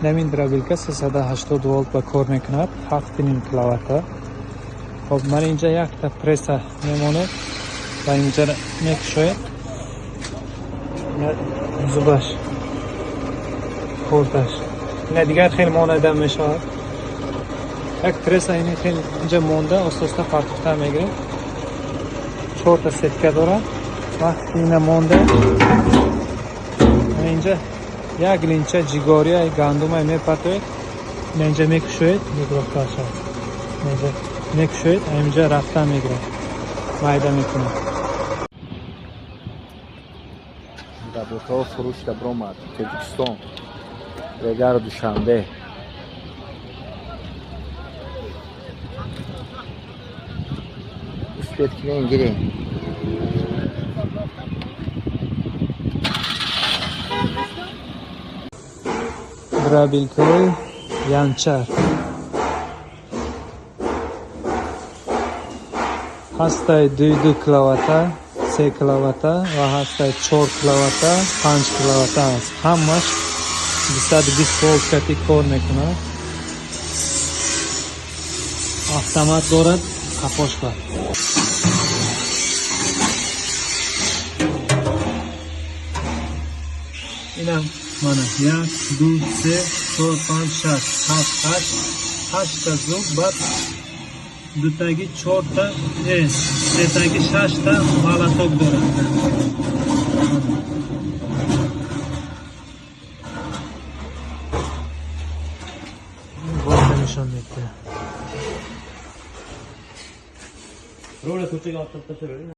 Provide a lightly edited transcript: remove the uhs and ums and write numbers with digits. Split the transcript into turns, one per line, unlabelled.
Намин дробилка 380 волт ба кор мекунад, 7,5 киловатта. Хоб, ман инҷа якта пресса мемонад ва инҷа мекушояд. Зубаш, хурдаш. Ина дигар хел монада мешавад. Як пресса ини хел инҷа монда, оста-оста партофта мегирад. Чорта сетка дорад. Вақти ина монда, инҷа як линча ҷигория гандумай мепартоед, ина инҷа мекушоед, микрофташа. Инҷа мекушоед, инҷа рафта мегирад. Майда мекунад.
Работаҳо фурӯш дар омад. Тоҷикистон, Регар, Душанбе. Успеть кинен гирем.
Дробилкаи Янчар ҳастай 2,2 киловатта, 3 киловатта ва ҳастай 4 киловатта, 5 киловатта аст. Ҳамаш 220 волт кати кор мекунад. Автомат дорад, қафош бар. Инам мана 1, 2, 3, 4, 5, 6, 7, 8, 8та зуб, баъд дутаги 4та, сетаги 6та молоток дорад. Boshqa nishon meddi.
Ro'la ko'chaga otib tashlab.